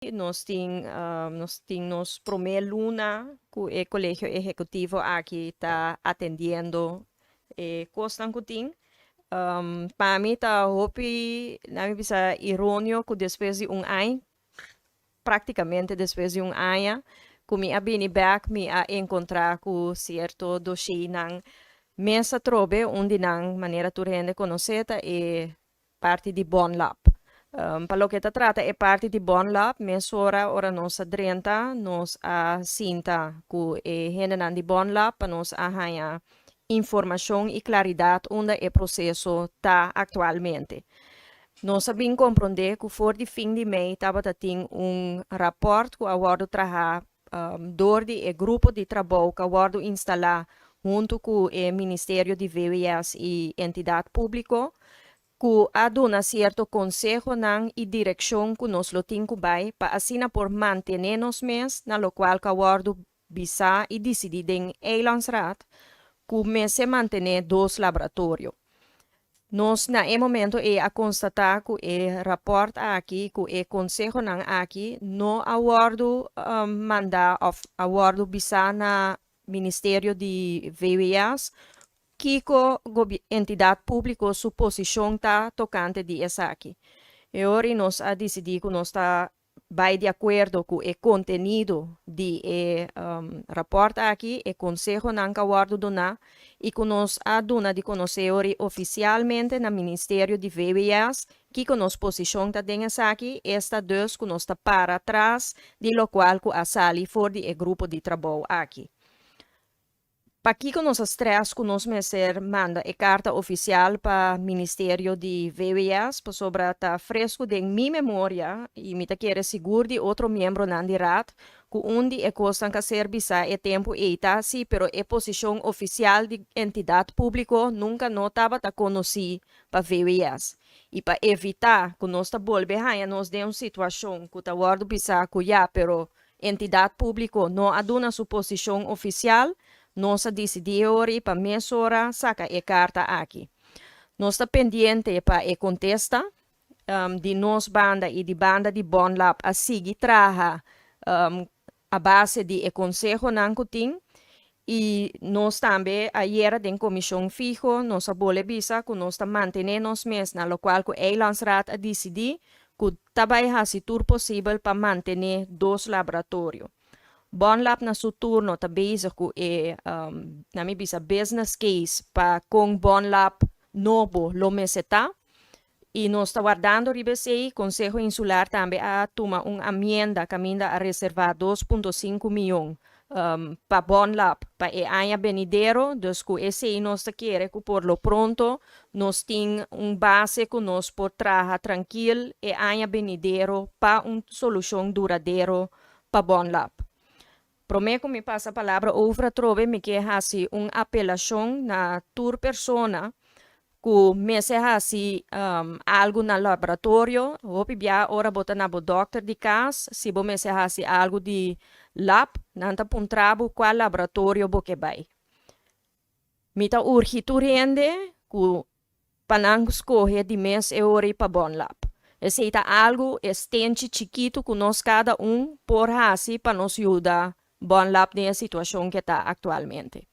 Nos tin nos promé luna ku e kolegio ehekutivo aki ta atendiendo e kosnan ku tin. Pa mi ta hopi, na mi bisa, iróniko ku despues di un aña, práktikamente despues di un aña, ku mi a bini bèk, mi a enkontrá ku sierto dossiernan mes atrobe. Un di nan, manera tur hende konosé, ta e parti di Bonlab. Pa loke ta trata e parti di Bonlab, mesora ora nos a drenta, nos a sinta ku e hendenan di Bonlab pa nos a haña informashon i klaridat unda e proseso ta aktualmente. Nos a bin komprondé ku for di fin di mei tabata tin un rapport ku a wòrdu traha dor di e grupo di trabou ku a wòrdu instalá huntu ku e Ministerio di VWS i Entidat Públiko, ku a duna sierto konsehonan i direkshon ku nos lo tin ku bai pa asina por mantené nos mes na lokual ku a wòrdu bisa i disidí den Eilandsraad, ku mester mantené dos laboratorio. Nos na e momento ei a konstatá ku e rapport aki, ku e konsehonan aki, no a wòrdu mandá òf a wòrdu bisá na Ministerio di VWS kiko Entidat Públiko su posishon ta tokante di esaki. E ora nos a disidí ku nos ta bai di akuerdo ku e kontenido di e rapport aki, e konsehonan ku a wòrdu duná, i ku nos a duna di konosé ofisialmente na Ministerio di VWS kiko nos posishon ta den esaki, esta dus ku nos ta para atras di lokual ku a sali for di e grupo di trabou aki. Pakiko nos a stress ku nos mester manda e karta ofisial pa Ministerio di VWS? Pasobra ta fresku den mi memoria i mi ta kere sigur di otro miembronan di raad ku un di e kosnan ku a ser bisá e tempu ei ta si, pero e posishon ofisial di Entidat Públiko nunka no tabata konosí pa VWS. I pa evitá ku nos ta bolbe haña nos den un situashon ku ta wòrdu bisá ku ya, pero Entidat Públiko no a duna su posishon ofisial, nos a disidí ori pa mesora saka e karta aki. Nos ta pendiente pa e kontesta di nos banda i di banda di Bonlab a sigui traha a base di e konsehonan ku tin, i nos tambe ayera den komishon fiho nos a bolbe bisa ku nos ta mantené nos mes na lokual ku Eilandsraad a disidí, ku ta bai hasi tur posibel pa mantené dos laboratorio. Bonlab na su turno ta bezig ku e na mi bisa, business case pa kon Bonlab nobo lo mester ta. I nos ta wardando riba esei. Konseho Insular tambe a tuma un amienda kaminda a reservá 2,5 mion pa Bonlab pa e aña benidero, dus ku esei nos ta kere ku por lo pronto nos tin un base ku nos por traha trankil e aña benidero pa un solushon duradero pa Bonlab. Promé ku mi pasa palabra over atrobe, mi ke hasi un apelashon na tur persona ku mester hasi algu na laboratorio. Hopi bia ora bo ta na bo dòkter di kas, si bo mester hasi algu di lab, nan ta puntra bo kua laboratorio bo ke bai. Mi ta urgi tur hende ku pa nan skohe di mes e ora pa Bonlab. Esei ta algu estenchi chikitu ku nos kada un por hasi pa nos yuda Bonlab den e situashon ku ta aktualmente.